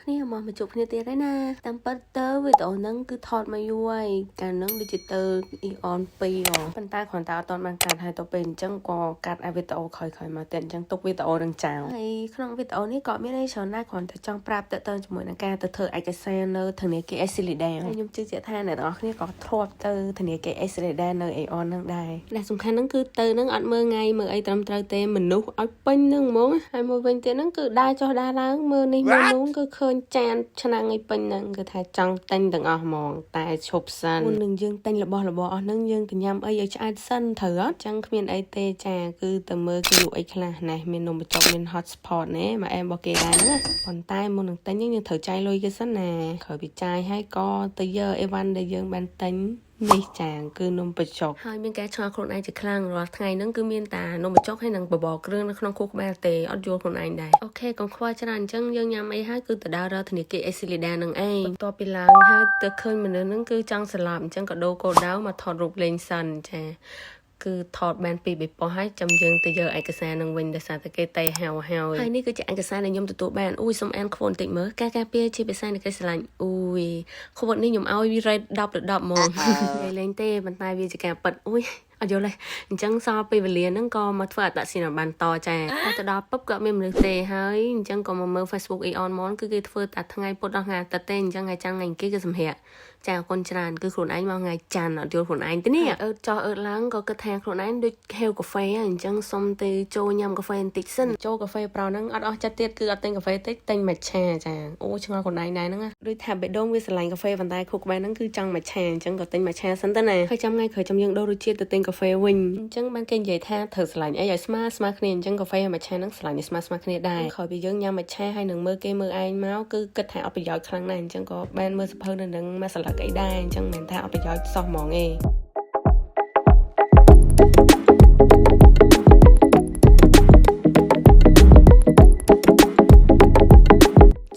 គ្នាមកមកជួបគ្នាទៀតហើយណាតាមពិតទៅវីដេអូហ្នឹងគឺថតមកយូរហើយកាលហ្នឹងដូចជាទៅ Aeon 2ហ៎ប៉ុន្តែគ្រាន់តែអត់ទាន់បានកាត់ហើយទៅពេលអញ្ចឹងក៏កាត់ឲ្យវីដេអូក្រោយៗមកទៀតអញ្ចឹងទុកវីដេអូហ្នឹងចោលហើយក្នុងវីដេអូនេះក៏មានអីច្រើនដែរគ្រាន់តែចង់ប្រាប់តើជាមួយនឹងការទៅធ្វើឯកសារនៅធនាគារ Asilida ហើយខ្ញុំជឿជាក់ថាអ្នកទាំងអស់គ្នាក៏ធ្លាប់ទៅធនាគារ Asilida នៅ Aeon ហ្នឹងដែរដែលសំខាន់ហ្នឹងគឺទៅហ្នឹងអត់មើលថ្ងៃមើលអីត្រឹមត្រូវទេមនុស្សឲ្យពេញហ្នឹងហ្មងហើយមួយវិញទៀតហ្នឹងគឺដើរចុះដើរឡើងមើលនេះមើលនោះគឺឃើញចានឆ្នាំងអីពេញហ្នឹងគឺថាចង់ទិញទាំងអស់ហ្មងតែឈប់សិនមុននឹងយើងទិញរបស់របរអស់ហ្នឹងយើងទៅញ៉ាំអីឲ្យឆ្អែតសិនត្រូវអត់ចឹងគ្មានអីទេចាគឺទៅមើលគេលក់អីខ្លះណែមាននំបញ្ចុកមាន hot spot ណែមកអែមរបស់គេដែរហ្នឹងណាប៉ុន្តែមុននឹងទិញហ្នឹងយើងត្រូវចាយលុយគេសិនណាក្រោយពីចាយហើយក៏ទៅយកអីវ៉ាន់ដែលយើងបានទិញនេះចាគឺនំបញ្ចុកហើយមានការឆ្ងល់ខ្លួនឯងជាខ្លាំងរាល់ថ្ងៃហ្នឹងគឺមានតានំបញ្ចុកហើយនិងបបរគ្រឿងនៅក្នុងខួរក្បាលទេអត់យល់ខ្លួនឯងដែរ OK កុំខ្វល់ច្រើនអញ្ចឹងយើងញ៉ាំអីហើយគឺទៅដើររកធនាគារ Asilida នឹងឯងបន្ទាប់ពីឡើងហើយទៅឃើញមនុស្សហ្នឹងគឺចង់ស្លាប់អញ្ចឹងក៏ដូរគោលដៅមកថតរូបលេងសិនចាគឺថតបានពីបេប៉ុសហើយចាំយើងទៅយកឯកសារនឹងវិញដោយសារតែគេតេហៅហើយហើយនេះគឺជាឯកសារដែលខ្ញុំទទួលបានអូយសុំអាន quote បន្តិចមើលការការពារជាភាសានៃក្តីស្រឡាញ់អូយ quote នេះខ្ញុំឲ្យ rate 10ទៅ10ហ្មងនិយាយលេងទេប៉ុន្តែវាជាការពិតអូយអត់យល់ទេអញ្ចឹងសល់ពេលវេលាហ្នឹងក៏មកធ្វើអត្តសញ្ញាណប័ណ្ណតចាតែទៅដល់ពឹបក៏អត់មានមនុស្សទេហើយអញ្ចឹងក៏មកមើល Facebook Aeon ហ្មងគឺគេធ្វើតែថ្ងៃពុធដល់ថ្ងៃអាទិត្យទេអញ្ចឹងថ្ងៃច័ន្ទថ្ងៃអង្គារគឺសម្រាប់ចាអរគុណច្រើនគឺខ្លួនឯងមកថ្ងៃច័ន្ទអត់យល់ខ្លួនឯងទេនេះអឺចោះអឺឡើងក៏គិតថាខ្លួនឯងដូចហេវកាហ្វេអញ្ចឹងសុំទៅចូលញ៉ាំកាហ្វេបន្តិចសិនចូលកាហ្វេប្រោហ្នឹងអត់អស់ចិត្តទៀតគឺអត់ទិញកាហ្វេទេទិញម៉ាឆាចាអូឆ្ងល់ខ្លួនឯងដែរហ្នឹងដូចថាបេះដូងវាស្រឡាញ់កាហ្វេប៉ុន្តែខួរក្បាលហ្នឹងគឺចង់ម៉ាឆាអញ្ចឹងក៏ទិញម៉ាឆាសិនទៅណាហើយចាំថ្ងៃក្រោយចាំយើងដូររសជាតិទៅទិញកាហ្វេវិញអញ្ចឹងបានគេនិយាយថាត្រូវស្រឡាញ់អីឲ្យស្មើស្មើគ្នាអញ្ចឹងកាហ្វេហើយម៉ាឆាហ្នឹងស្រឡាញ់ឲ្យស្មើស្មើគ្នាដែរក្រោយពីយើងញ៉ាំម៉ាឆាហើយនឹងមើលគេមើលឯងមកគឺគិតថាអត់ប្រយោជន៍ខ្លាំងណាស់អញ្ចឹងក៏បានមើលសភៅនៅនឹងមួយសន្លឹកអីដែរអញ្ចឹងមិនមែនថាអត់ប្រយោជន៍សោះហ្មងទេ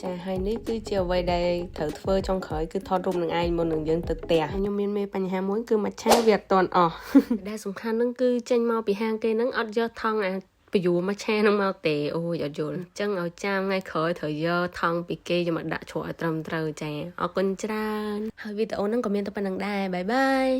ចាហើយនេះគឺជាអ្វីដែលត្រូវធ្វើចុងក្រោយគឺថតរូបនឹងឯងមុននឹងយើងទៅផ្ទះខ្ញុំមានមេបញ្ហាមួយគឺមួយឆាវាអត់ទាន់អស់ ដែលសំខាន់ហ្នឹងគឺចេញមកពីហាងគេហ្នឹងអត់យកថង់អាពយួរមកឆាហ្នឹងមកទេអូយអត់យល់អញ្ចឹងឲ្យចាំថ្ងៃក្រោយត្រូវយកថង់ពីគេយកមកដាក់ជ្រក់ឲ្យត្រឹមត្រូវចាអរគុណច្រើនហើយវីដេអូហ្នឹងក៏មានតែប៉ុណ្្នឹងដែរ bye bye.